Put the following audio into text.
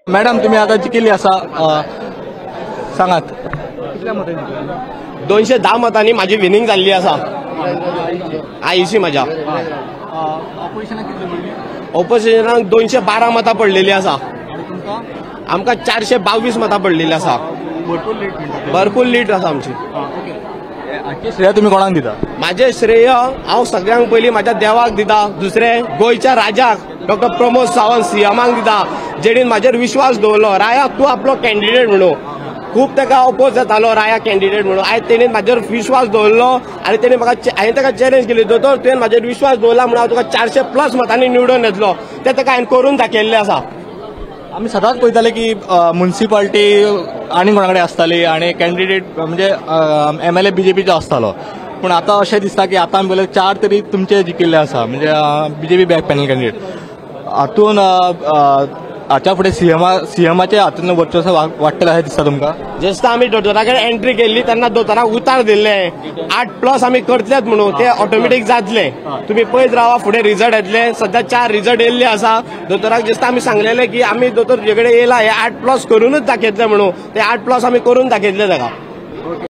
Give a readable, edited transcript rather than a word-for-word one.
Madam, तुम्ही आता जिखिल्ली आसा, सांगात कितल्या मतांनी जिखली? 210 मतांनी माझी विनिंग जाल्ली आसा. आयसी माझ्या ऑपोजिशनाक कितली पडली? ऑपोजिशनाक 212 मतां पडलेली आसा. आनी तुमकां? आमकां 422 मतां पडलेली आसा. भरपूर लीड म्हणटा. भरपूर लीड आसा आमची. ओके, हाचें श्रेय तुमी कोणाक दिता? माझे श्रेय हांव सगळ्यांक पयलीं म्हाज्या देवाक दिता, दुसरें गोंयच्या राजाक डॉक्टर प्रमोद सावंत सीएमाक दिता, जेणेन म्हाजेर विश्वास दवरलो राया तूं आपलो कॅन्डिडेट म्हणून. खूब ताका अपोज जातालो राया कॅन्डिडेट म्हणून. आयज तेणेन म्हाजेर विश्वास दवरलो आनी तेणें म्हाका, हांवें ताका चॅलेंज केली, दोतोर तुवें म्हाजेर विश्वास दवरला म्हणून हांव तुका 400+ मतांनी निवडून येतलो. तें ताका हांवें करून दाखयल्लें आसा. आमी सदांच पळयताले की मुन्सिपाल्टी आनी कोणा कडेन आसताली आनी कॅन्डिडेट म्हणजे एमएलए बीजेपीचो आसतालो. पूण आतां अशें दिसता की आतां आमी पळयल्यार 4 तरी तुमचे जिखिल्ले आसा, म्हणजे बीजेपी बॅक पॅनल कॅन्डिडेट. हातून हाच्या फुडें सीएमाचे हातून वर्चस्व वाडटलें अशें दिसता तुमकां? जस्तो आमी दोतोरा कडेन एंट्री केल्ली तेन्ना दोतोराक उतार दिल्ले 8+ आमी करतलेच म्हणून, ते ऑटोमॅटीक जातले. तुमी पळयत रावा, फुडें रिजल्ट येतले. सध्या 4 रिजल्ट येयल्ले आसा. दोतोराक जस्तो आमी सांगलेले की आमी दोतोर तुजे कडेन येयला हे 8+ करूनच दाखयतले म्हणून, ते 8+ आमी करून दाखयतले ताका.